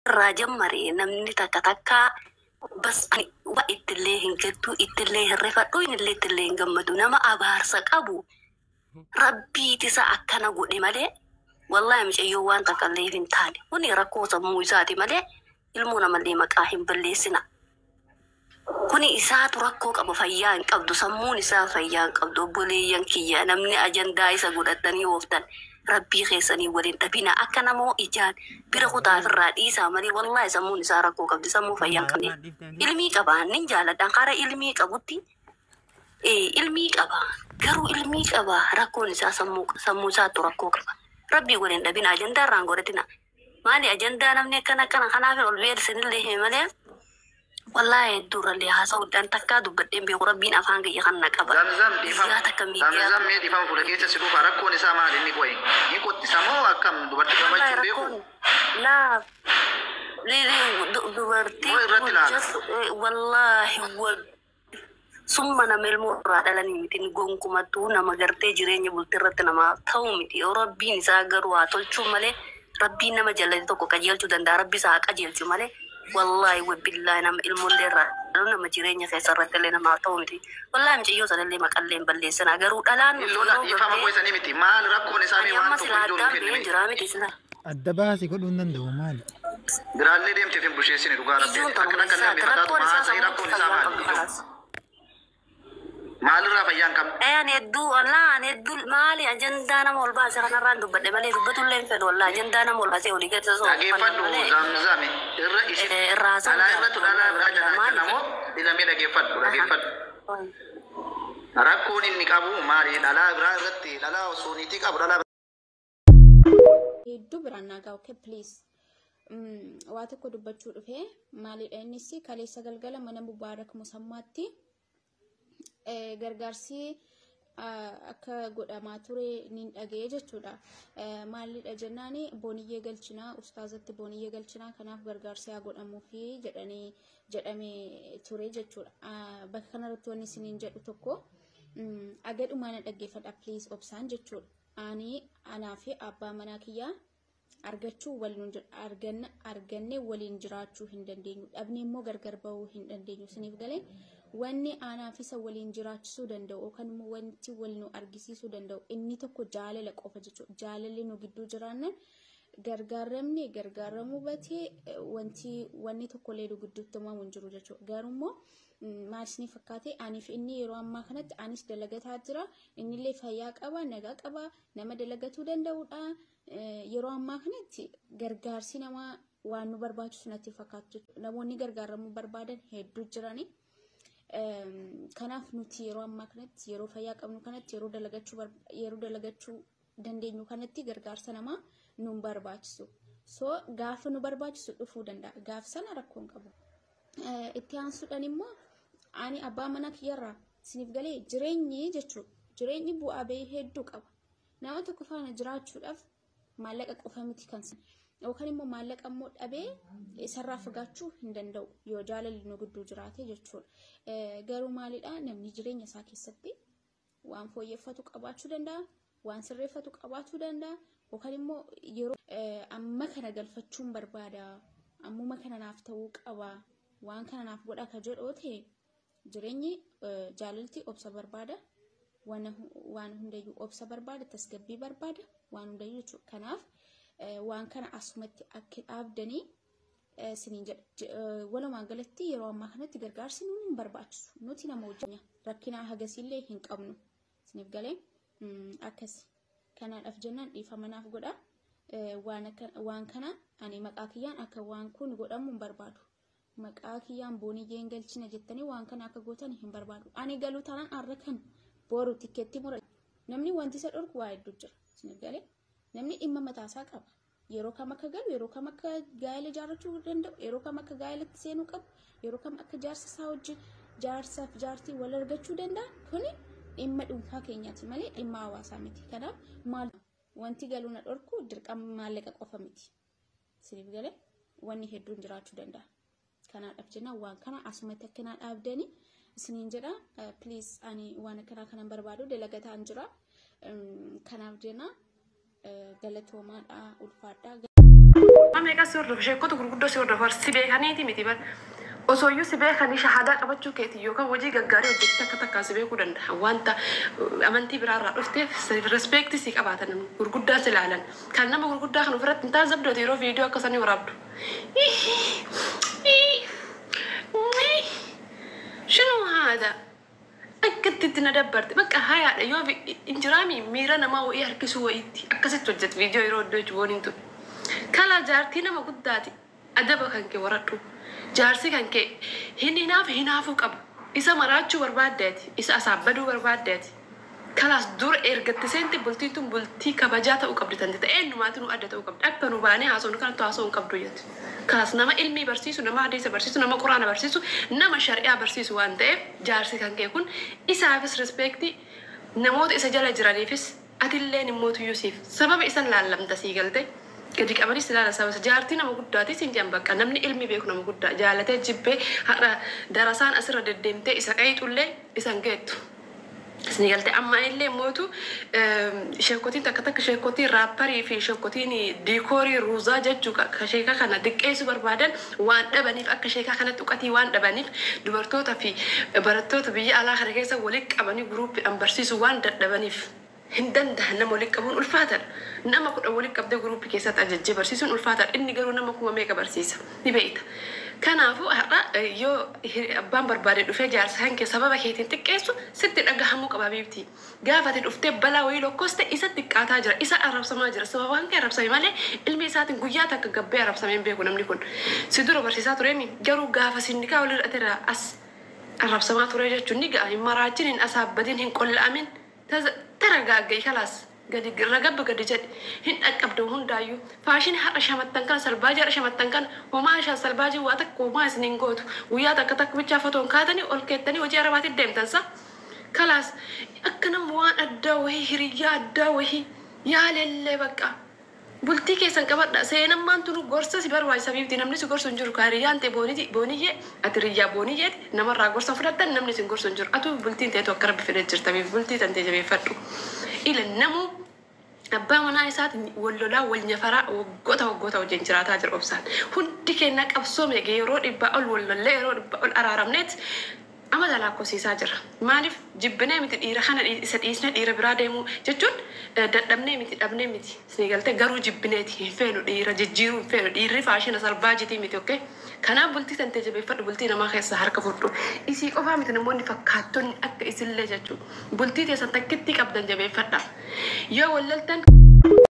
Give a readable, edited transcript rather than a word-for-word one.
Irraa jammare namni takka takka bas ani waa ittillee hin gaddu, ittillee hin rifadhu, innillee ittillee hin gammadu. Nama abaarsa qabu rabbiit isa akkana godhe malee, wallahi mucayyoo waan takka illee hin taane. Kuni rakkoo sammuu isaati malee ilmoo namallee maqaa hin balleessina. Kuni isaatu rakkoo qaba, fayyaa hin qabdu, sammuun isaa fayyaa hin qabdu. Obboleeyyan kiyya, namni ajandaa isa godhatanii ooftan rabbii keessanii waliin dhabina. Akka namoo ijaan bira kutaa ofirraa dhiisaa malee, wallahi sammuun isaa rakkoo qabdi, sammuu fayyaa hin qabne. Ilmii qaba, nin jaaladha, kara ilmii qabutti ilmii qaba, garuu ilmii qaba, rakkoon isaa sammuu isaatu rakkoo qaba. Rabbii waliin dhabina, ajandaa irraan godhatina. Maali ajandaa namni akkana akkana kanaaf ol beelsinillee hime malee, wallahi hedduurrallee haasa'uudhaan takkaa dubbadheen beeku. Rabbiin afaan kiyya kan na qaba. Zamzam, dhiifama. Guyyaa takka miidiyaa Zamzam, mee dhiifama, fuula keessa si dhufa. Rakkoon isaa maali inni qo'e? Ni qottisa moo akkam, dubartii Wallahi qabachuu beeku? Rakkoon laa dubartii Moo irratti ilaala? hojjetu, wallahi summa nama ilmoo irraa dhalanii miti, gonkumattuu nama gartee jireenya bultii irratti nama ta'u miti. Yoo rabbiin isaa garuu haa tolchuu malee, rabbiin nama jallate tokko qajeelchuu danda'a, rabbi isaa haa qajeelchu malee, wallahi wabillaahi nama ilmoollee irraa dhalu, nama jireenya keessa irratti illee nama ta'u miti. Wallahi mucayyoo sanallee maqallee hin balleessinaa, garuu dhalaan Illola yeroo dhiifama gartee qo'isanii miti. Maal rakkoon isaa ani mee waan amma tokko silaa iddoo nu addaan ba'een kennime? jiraa miti sila. Adda baasii godhuu hin danda'u maali? Biraallee deemteef hin busheessine, dhugaa rabbi. Iyyoon Akka tanuma akka isaati namni fakkaatu rakkoon isaa haasa'ii sammuutti rakkoon isaa fayyaa maali? qabdu Ijoo. kalaas. Maalirraa fayyaa hin qabne? Ani hedduu wallaa ani hedduu maali ajandaa nama ol baase kanarraan dubbadhe malee dubbatullee hin fedhu. Wallaa ajandaa nama ol baasee olii gadi sosoo Dhageeffadhu malee Zamzami irra isin irraa haasa'uu dhalaa irratti jaalladhu dhalaa biraa wallaa jala maali namoo ilamee dhageeffadhu dhageeffadhu. Rakkoon inni qabu maali? Dhalaa biraa irratti dhalaa osoo niitii qabu dhalaa Hedduu biraan naa ga'a, okay, please. Waa tokko dubbachuu dhufe. Maalidha innis? Kaleessa galgala mana Mubaarak Musammaatti gargaarsi akka godhamaa ture nin dhaga'e jechuudha. Maalidha jennaani, booniyyee galchinaa, ustaazatti booniyyee galchinaa, kanaaf gargaarsi haa godhamuufi jedhanii jedhamee ture jechuudha. Bakka kanarratti wanni isiniin jedhu tokko, agadhumaa na dhaggeeffadha please, obsaan jechuudha. Ani anaa fi abbaa manaa kiyyaa argachuu waliin arganna, arganne waliin jiraachuu hin dandeenyu, dhabne immoo gargar bahuu hin dandeenyu. Isiniif galee? Wanni anaa fi isa waliin jiraachisuu danda'u yookaan immoo wanti wal nu argisiisuu danda'u inni tokko jaalala qofa jechuudha. Jaalalli nu gidduu jiraannan gargaaramne gargaaramuu batee wanti wanni tokkollee nu gidduutti uumamu hin jiru jechuudha. Garuu immoo maal isinii fakkaate, aniif inni yeroo ammaa kanatti anis dalagataa jira, innillee fayyaa qaba, nagaa qaba, nama dalagatuu danda'udha. Yeroo ammaa kanatti gargaarsi namaa waan nu barbaachisu natti fakkaatu jechuudha. Namoonni gargaaramuu barbaadan hedduu jirani. Kanaaf nuti yeroo ammaa kanatti, yeroo fayyaa qabnu kanatti, yeroo dalagachuu dandeenyu kanatti gargaarsa namaa nu hin barbaachisu. So gaafa nu barbaachisu dhufuu danda'a. Gaafa sana rakkoo hin qabu. Itti aansuudhaan immoo ani abbaa mana kiyyarraa, isiniif galee, jireenyi jechuudha. Jireenyi bu'aa bahii hedduu qaba. Nama tokko faana jiraachuudhaaf maallaqa qofa miti kan yookaan immoo maallaqa immoo dhabee isarraa fagaachuu hin danda'u yoo jaalalli nu gidduu jiraate jechuudha. Garuu maalidha, namni jireenya isaa keessatti waan fooyyeffatu qabaachuu danda'a, waan sirreeffatu qabaachuu danda'a, yookaan immoo yeroo amma kana galfachuun barbaada, ammuma kana naaf ta'uu qaba, waan kana naaf godha ka jedhu ta'e, jireenyi jaalalti obsa barbaada. Waan hundayyuu obsa barbaada, tasgabbii barbaada, waan hundayyuu jechuudha. Kanaaf waan kana asumatti akka dhaabdanii isiniin jedha. Walumaa galatti yeroo ammaa kanatti gargaarsi nu hin barbaachisu. Nuti nama hojjenya rakkina hagasiillee hin qabnu. Isiniif galee? Akkasi. Kanaadhaaf jennaan dhiifama naaf godha. Waan kana ani maqaa kiyyaan akka waan kun godhamu hin barbaadu. Maqaa kiyyaan booniyyeen galchina jettanii waan kana akka gootan hin barbaadu. Ani galuu taanaan har'a kan boru tikkeetti mura. Namni wanti isa dhorku waa hedduu jira. Isiniif galee? Namni dhimma mataasaa qaba. Yeroo kam akka galu, yeroo kam akka gaa'ela ijaarrachuu danda'u, yeroo kam akka gaa'elatti seenuu qabu, yeroo kam akka jaarsa isaa wajjin jaarsaaf jaartii wal argachuu danda'a. Kuni dhimma dhuunfaa keenyaati malee dhimma hawaasaa miti. Kanaaf maal wanti galuu na dhorku dirqama maallaqa qofa miti. Isiniif galee? Wanni hedduun jiraachuu danda'a. Kanaadhaaf jenna waan kana asumatti akkanaa dhaabdanii isiniin jedha. Please, ani waan akkanaa kanan barbaadu, dalagataan jira. Kanaaf jenna galatoomaadha, ulfaadha. Meeqa si hordofa, sheekota gurguddoo si hordofa, si beekaniiti miti bar. Osoo iyyuu si beekanii shahaadaa qabachuu keetii yookaan hojii gaggaarii hojjette akka takkaan si beekuu danda'a. Wanta amantii biraarraa dhufteef respect si qabaatan, gurguddaa si ilaalan. Kan nama gurguddaa kan ofirratti hin taasifamtu yeroo viidiyoo akka sanii waraabdu. شنو هذا؟ Akkatti itti na dabbarte bakka hayaadha. Yoo injiraami miira namaa wa'ii harkisuu wayiitti akkasitti hojjet viidiyoo yeroo iddoo jechuun tun. Kala jaartii nama guddaati, adaba kan kee waradhu. Jaarsi kan kee hin hinaaf hinaafuu qabu. Isa maraachuu barbaaddeeti, isa asaabbaduu barbaaddeeti. Kalaas dura ergatti seente bultiin tun bultii kabajaa ta'uu qabdi, tan ta'e eenyumaatu nu adda ta'uu qabdi. Akka nu baanee haasofnu kanattu haasa'uu hin qabdu jetti. Kalaas nama ilmii barsiisu, nama hadiisa barsiisu, nama quraana barsiisu, nama shari'aa barsiisu waan ta'eef, jaarsi kan kee kun isaafis respect, namoota isa jala jiraniifis, atilleen immoo tuyyusiif sababa isan laallamta sii galte. Gadi qabanis ilaala saba jaartii nama guddaati siin jedhan. Bakka namni ilmi beeku nama guddaa jaalatee jibbee har'a darasaan asirra deddeemtee isa qayxullee isan geettu. Isin galte. Amma illee mootu sheekotiin takka takka, sheekotiin raapparii fi sheekotiin diikoorii ruuzaa jechuu ka sheekaa kana diqqeessuu barbaadan waan dhabaniif, akka sheekaa kanatti uqatii waan dhabaniif, dubartoota fi barattoota biyya alaa kana keessa walitti qabanii guruuppiidhaan barsiisuu waan dadhabaniif hin danda'an. Nama walitti qabuun ulfaataadha. Nama 10 walitti qabdee guruuppii keessatti ajajjee barsiisuun ulfaataadha. Inni garuu nama kuma meeqa barsiisa ni beekta. Kanaafuu har'a yoo abbaan barbaade dhufee jaarsa kan kee sababa keetiin xiqqeessu sitti dhagahamuu qaba biifti. Gaafa ati dhuftee balaa wayii lokkoste isa xiqqaataa jira, isa arrabsamaa jira. Sababa kan kee arrabsame malee ilmi isaatiin guyyaa takka gabbee arrabsamee hin beeku namni kun. Si dura barsiisaa tureemi, garuu gaafa sinnikaa walirra hidhateera as arrabsamaa ture jechuun ni ga'a. Hin maraachin, hin asaabbatin, hin qolla'amin. Taragaagga'i kalaas. Gadi ragabba gadi jedhi, hin dhaqqabdu hundaayyuu. Faashinii har'a shamattan kana, salbaajii har'a shamattan kana, homaa ishaa salbaajii waa takka homaa isin hin gootu. Guyyaa takka takka bichaa fotoon kaatanii ol keettanii hojii arabaatti deemtan sa. Kalaas akka nama waan addaa wahii, hiriyyaa addaa wahii yaalellee bakka. Bultii keessan qabadha. Seenammaan tunu gorsa si barbaachisa biifti. Namni si gorsu hin jiru. Ka hiriyyaan ta'e booniti booniyyee, ati hiriyyaa booniyyeeti, namarraa gorsa fudhattan, namni si gorsu hin jiru. Atu bultiin ta'etu akka rabbi fedhe jirta biif, bultii tan ta'e jabeeffadhu. Ila namuu abbaa manaa isaatiin wal lolaa, wal nyafaraa waggoota waggoota wajjin jiraataa jira obsaan. Hundi keenya qabsoo meeqa yeroo 100 ol wal lollee, yeroo 100 ol araaramneet amata lakkoofsiisaa jira. Maaliif jibbinee miti, dhiira kana isa dhiisnee dhiira biraa deemuu jechuun dadhabnee miti, dhabnee miti. Isin galtee garuu jibbineeti hin feenu, dhiira jijjiiruu hin feenu, dhiirri faashina salbaajitii miti, okay? Kanaaf bultii tantee jabeeffadhu, bultii namaa keessa harka fudhu. Isii qofaa miti, namoonni fakkaattonni akka isillee jechuudha. Bultii teessan takkitti qabdan jabeeffadha. Yoo wal loltan